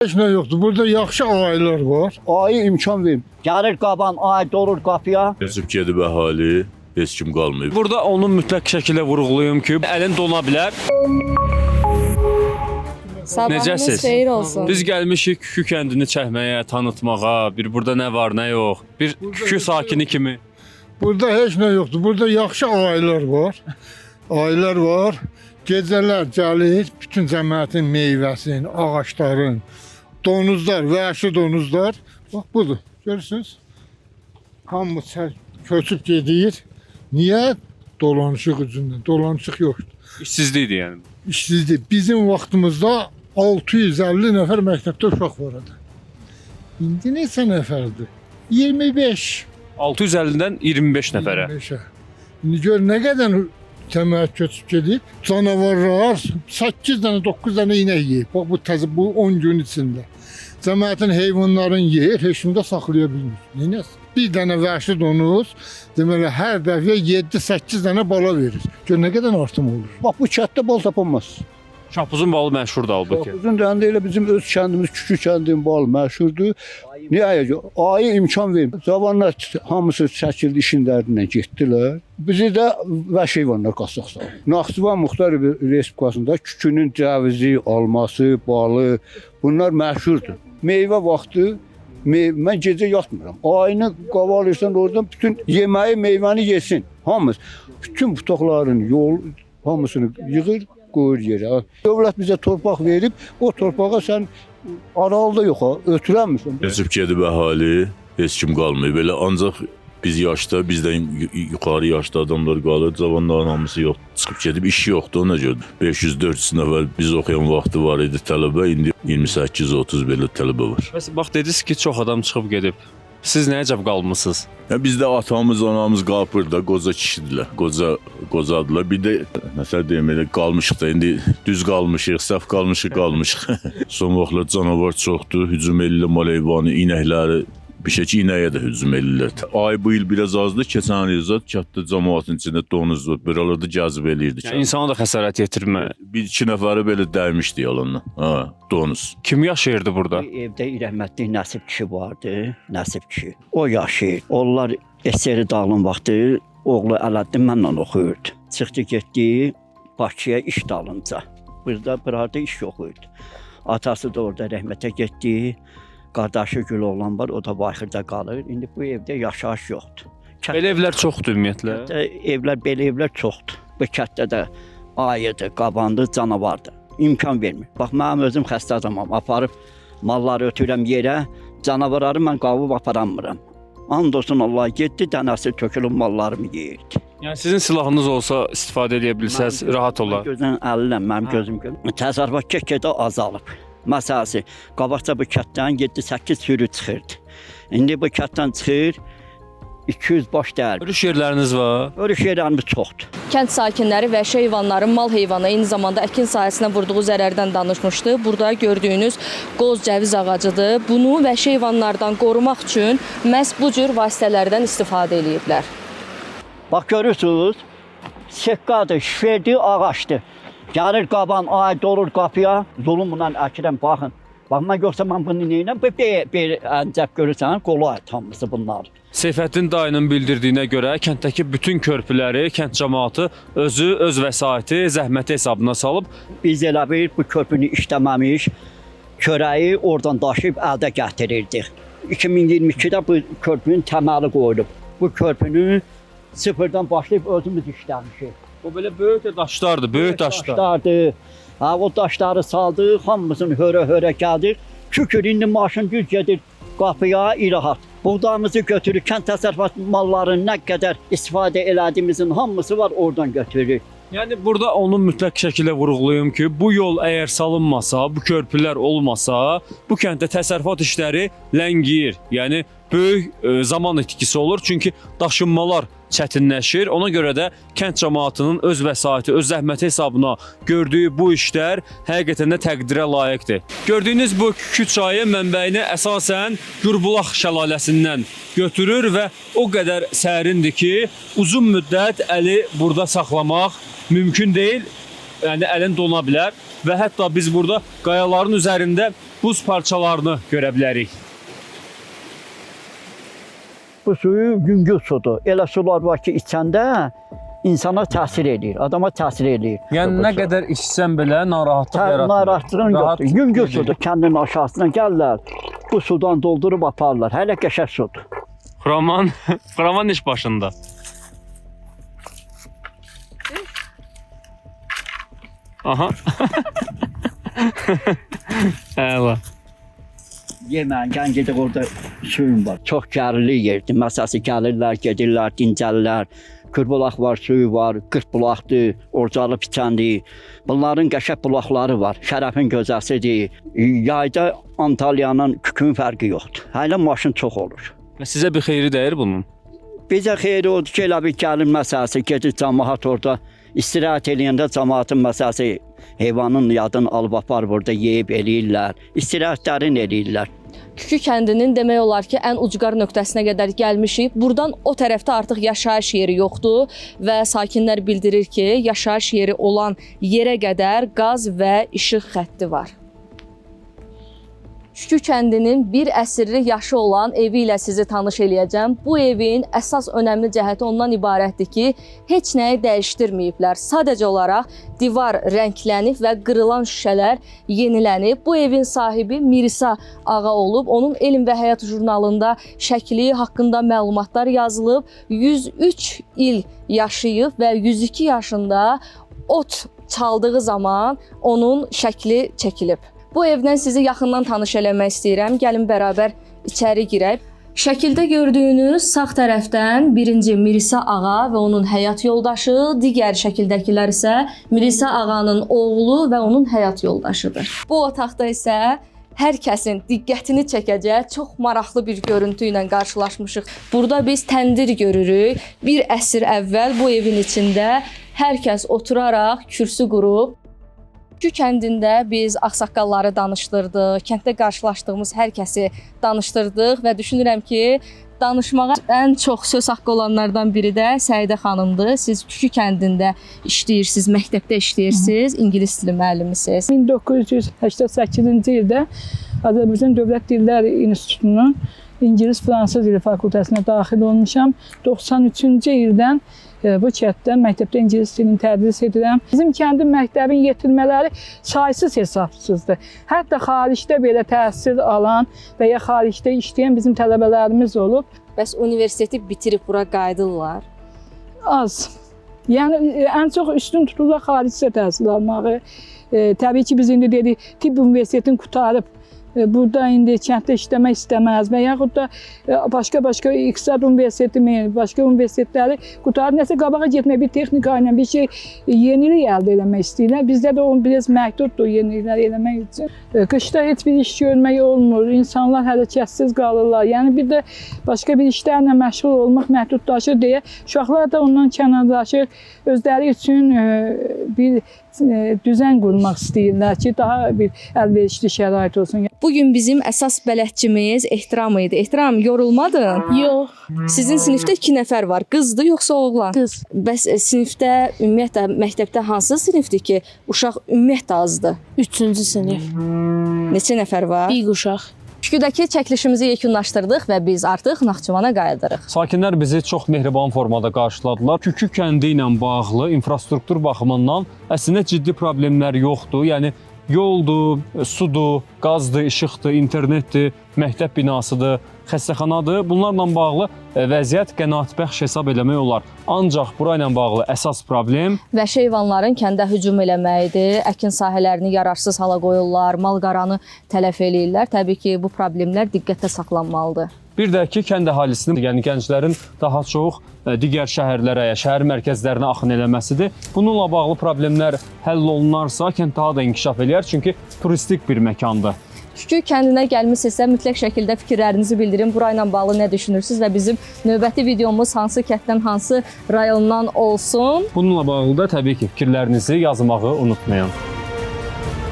Heç nə yoxdur. Burada yaxşı ailələr var. Ayı imkan verin. Gəlir qaban, ay dolur qapıya. Köçüb gedib əhali, heç kim qalmayıb. Burada onu mütləq şəkildə vurğulayım ki, əlin dona bilər. Sabahınız Necəsiz? xeyir olsun. Biz gəlmişik Kükü kəndini çəkməyə, tanıtmağa, bir burada nə var, nə yox. Bir Kükü sakini kimi. Burada heç nə yoxdur. Burada yaxşı ailələr var. Ailələr var. Gecələr gəlir, bütün cəmiyyətin meyvəsini, ağacların, donuzlar, vəhşi donuzlar. Bax budur. Görürsünüz? Hamı köçüb gedir. Niyə? Dolanışıq üzündən. Dolanışıq yoxdur. İşsizlikdir yəni. İşsizlik. Bizim vaxtımızda 650 nəfər məktəbdə uşaq var idi. İndi neçə nəfərdir? 25. 650-dən 25 nəfərə. 25-ə. İndi gör nə qədər cəmiyyət köçüb gedib. Canavarlar 8 dənə, 9 dənə inək yeyib. Bax bu təzə bu 10 gün içində. Cəmiyyətin heyvanlarını yeyir, heç kim də saxlaya bilmir. Neynəsin? Bir dənə vəhşi donuz deməli hər dəfə 7-8 dənə bala verir. Gör nə qədər artım olur. Bax bu kənddə bal tapılmaz. Şapuzun balı məşhurdur halbuki. Uzun dövrdə elə bizim öz kəndimiz, Kükü kəndinin balı məşhurdur. Niyə? Ayı imkan verin. Cavanlar hamısı çəkildi işin dərdindən getdilər. Bizi də vəhşi heyvanlar qasaq saldı. Naxçıvan Muxtar Respublikasında Kükünün cəvizi, alması, balı bunlar məşhurdur. Meyvə vaxtı mən gecə yatmıram. Ayını qovalayırsan oradan bütün yeməyi, meyvəni yesin. Hamısı. Bütün butaqların yol hamısını yığır, qoyur yerə. Dövlət bizə torpaq verib, o torpağa sən aralıda yox ha, ötürənmisən. Köçüb gedib əhali, heç kim qalmayıb. Belə ancaq biz yaşda, bizdən yuxarı yaşda adamlar qalır, cavanların hamısı yox. Çıxıb gedib iş yoxdur ona görə. 500-400 nəfər biz oxuyan vaxtı var idi tələbə, indi 28-30 belə tələbə var. Bəs bax dediniz ki, çox adam çıxıb gedib. Siz nəyə cəb qalmısınız? Ya bizdə atamız, anamız qalıb burada, qoca kişidirlər, qoca qocadılar. Bir də nəsə deyim elə qalmışıq da indi düz qalmışıq, səhv qalmışıq, qalmışıq. Son vaxtlar canavar çoxdur, hücum eləyirlər mal heyvanı, inəkləri bir şey ki, inəyə də hücum eləyirlər. Ay bu il biraz azdır, keçən il zat kənddə camaatın içində donuz var, buralarda cəzb eləyirdi. Yəni insana da xəsarət yetirmə. Bir iki nəfəri belə dəymişdi yalandan. Ha, donuz. Kim yaşayırdı burada? Bir evdə rəhmətli Nəsib kişi vardı, Nəsib kişi. O yaşayır. Onlar SSR dağılın vaxtı oğlu Ələddin mənlə oxuyurdu. Çıxdı getdi Bakıya iş dalınca. Burada burada iş yox idi. Atası da orada rəhmətə getdi. Qardaşı Güloğlan var, o da Bayxırda qalır. İndi bu evdə yaşayış yoxdur. Kənd- Belə evlər çoxdur ümumiyyətlə. Kənddə evlər belə evlər çoxdur. Bu kənddə də ayıdır, qabandır, canavardır. İmkan vermir. Bax mənim özüm xəstə adamam. Aparıb malları ötürəm yerə, canavarları mən qavub aparamıram. And olsun Allah getdi dənəsi tökülüb mallarımı yeyirdi. Yəni sizin silahınız olsa istifadə edə bilsəz rahat olar. Gözdən əliləm, mənim gözüm görmür. Təsərrüfat get-gedə azalıb. Məsələsi, qabaqca bu kənddən 7-8 sürü çıxırdı. İndi bu kənddən çıxır 200 baş dəyər. Örüş yerləriniz var. Örüş yerlərimiz çoxdur. Kənd sakinləri vəhşi heyvanların mal heyvana, eyni zamanda əkin sahəsinə vurduğu zərərdən danışmışdı. Burada gördüyünüz qoz cəviz ağacıdır. Bunu vəhşi heyvanlardan qorumaq üçün məhz bu cür vasitələrdən istifadə eləyiblər. Bax görürsünüz, seqqadır, şiferdir, ağacdır. Gəlir qaban, ay dolur qapıya, zulumla əkirəm, baxın. Bax mən yoxsa mən bunu neynəm? Bu bir əncəb görürsən, qolay hamısı bunlar. Seyfəddin dayının bildirdiyinə görə kənddəki bütün körpüləri kənd camaatı özü öz vəsaiti, zəhməti hesabına salıb. Biz elə bir bu körpünü işləməmiş, çörəyi oradan daşıyıb əldə gətirirdik. 2022-də bu körpünün təməli qoyulub. Bu körpünü sıfırdan başlayıb özümüz işləmişik. Bu belə böyük də daşlardır, böyük daşlar. Daşlardır. Ha, o daşları saldıq, hamısını hörə-hörə gəldik. Şükür indi maşın düz gedir qapıya irahat. Buğdamızı götürür, kənd təsərrüfat mallarını nə qədər istifadə elədiyimizin hamısı var oradan götürürük. Yəni burada onu mütləq şəkildə vurğulayım ki, bu yol əgər salınmasa, bu körpülər olmasa, bu kənddə təsərrüfat işləri ləngiyir. Yəni böyük zaman itkisi olur, çünki daşınmalar çətinləşir. Ona görə də kənd camaatının öz vəsaiti, öz zəhməti hesabına gördüyü bu işlər həqiqətən də təqdirə layiqdir. Gördüyünüz bu Kükü çayı mənbəyini əsasən Gürbulaq şəlaləsindən götürür və o qədər sərindir ki, uzun müddət əli burada saxlamaq mümkün deyil. Yəni əlin dona bilər. və hətta biz burada qayaların üzərində buz parçalarını görə bilərik. Bu suyu yüngül sudur. Elə sular var ki, içəndə insana təsir eləyir, adama təsir eləyir. Yəni Bu nə su. qədər içsən belə narahatlıq yaratmır. Narahatlığın Rahat yoxdur. Yüngül gedir. sudur. Kəndin aşağısına gəlirlər. Bu sudan doldurub aparırlar. Hələ qəşəng sudur. Xuraman, Xuraman iş başında. Aha. Əla. Yeməyin, gəlin gedək orada suyun var. Çox gəlirli yerdir. Məsələn, gəlirlər, gedirlər, dincəlirlər. Kürbulaq var, suyu var, 40 bulaqdır, orcalı piçəndir. Bunların qəşəng bulaqları var. Şərəfin gözəsidir. Yayda Antalyanın kükün fərqi yoxdur. Hələ maşın çox olur. Və sizə bir xeyri dəyir bunun. Bizə xeyri odur ki, elə bir gəlin məsələsi, gedir camaat orada istirahət eləyəndə camaatın məsələsi heyvanın yadını alıb apar burada yeyib eləyirlər. İstirahətlərini eləyirlər. Kükü kəndinin demək olar ki, ən ucqar nöqtəsinə qədər gəlmişik. Burdan o tərəfdə artıq yaşayış yeri yoxdur və sakinlər bildirir ki, yaşayış yeri olan yerə qədər qaz və işıq xətti var. Şükü kəndinin bir əsrlik yaşı olan evi ilə sizi tanış eləyəcəm. Bu evin əsas önəmli cəhəti ondan ibarətdir ki, heç nəyi dəyişdirməyiblər. Sadəcə olaraq divar rənglənib və qırılan şüşələr yenilənib. Bu evin sahibi Mirisa ağa olub. Onun Elm və Həyat jurnalında şəkli haqqında məlumatlar yazılıb. 103 il yaşayıb və 102 yaşında ot çaldığı zaman onun şəkli çəkilib. Bu evdən sizi yaxından tanış eləmək istəyirəm. Gəlin bərabər içəri girək. Şəkildə gördüyünüz sağ tərəfdən birinci Mirisa ağa və onun həyat yoldaşı, digər şəkildəkilər isə Mirisa ağanın oğlu və onun həyat yoldaşıdır. Bu otaqda isə hər kəsin diqqətini çəkəcək çox maraqlı bir görüntü ilə qarşılaşmışıq. Burada biz təndir görürük. Bir əsr əvvəl bu evin içində hər kəs oturaraq kürsü qurub. Şükü kəndində biz ağsaqqalları danışdırdıq, kənddə qarşılaşdığımız hər kəsi danışdırdıq və düşünürəm ki, danışmağa ən çox söz haqqı olanlardan biri də Səidə xanımdır. Siz Şükü kəndində işləyirsiniz, məktəbdə işləyirsiniz, ingilis dili müəllimisiniz. 1988-ci ildə Azərbaycan Dövlət Dillər İnstitutunun İngilis-Fransız dili fakültəsinə daxil olmuşam. 93-cü ildən bu kənddə məktəbdə ingilis dilini tədris edirəm. Bizim kəndin məktəbin yetirmələri saysız hesabsızdır. Hətta xaricdə belə təhsil alan və ya xaricdə işləyən bizim tələbələrimiz olub. Bəs universiteti bitirib bura qayıdırlar? Az. Yəni ən çox üstün tuturlar xaricdə təhsil almağı. Təbii ki, biz indi dedik, tibb universitetini qurtarıb burada indi kənddə işləmək istəməz və yaxud da başqa-başqa iqtisad universiteti, başqa universitetləri qurtarıb nəsə qabağa getmək, bir texnika ilə bir şey yenilik əldə eləmək istəyirlər. Bizdə də o biraz məhduddur yeniliklər eləmək üçün. Qışda heç bir iş görmək olmur, insanlar hərəkətsiz qalırlar. Yəni bir də başqa bir işlərlə məşğul olmaq məhdudlaşır deyə uşaqlar da ondan kənarlaşır. Özləri üçün bir düzən qurmaq istəyirlər ki, daha bir əlverişli şərait olsun. Bugün bizim əsas bələdçimiz Ehtiram idi. Ehtiram, yorulmadın? Yox, Sizin sinifdə 2 nəfər var. Qızdır yoxsa oğlan? qız. Bəs sinifdə ümumiyyətlə məktəbdə hansı sinifdir ki, uşaq ümumiyyətlə azdır? 3-cü sinif. Neçə nəfər var? Bir uşaq. Şüküdəki çəkilişimizi yekunlaşdırdıq və biz artıq Naxçıvana qayıdırıq. Sakinlər bizi çox mehriban formada qarşıladılar. Kükü kəndi ilə bağlı infrastruktur baxımından əslində ciddi problemlər yoxdur. Yəni yoldur, sudur, qazdır, işıqdır, internetdir, məktəb binasıdır, xəstəxanadır. Bunlarla bağlı vəziyyət qənaətbəxş hesab eləmək olar. Ancaq bura ilə bağlı əsas problem Vəhşi heyvanların kəndə hücum eləməyidir. Əkin sahələrini yararsız hala qoyurlar, mal-qaranı tələf eləyirlər. Təbii ki, bu problemlər diqqətdə saxlanmalıdır. Bir də ki, kənd əhalisinin, yəni gənclərin daha çox digər şəhərlərə, şəhər mərkəzlərinə axın eləməsidir. Bununla bağlı problemlər həll olunarsa, kənd daha da inkişaf eləyər, çünki turistik bir məkandır. Şükür kəndinə gəlmisinizsə mütləq şəkildə fikirlərinizi bildirin. Burayla bağlı nə düşünürsünüz və bizim növbəti videomuz hansı kənddən, hansı rayondan olsun? Bununla bağlı da təbii ki, fikirlərinizi yazmağı unutmayın.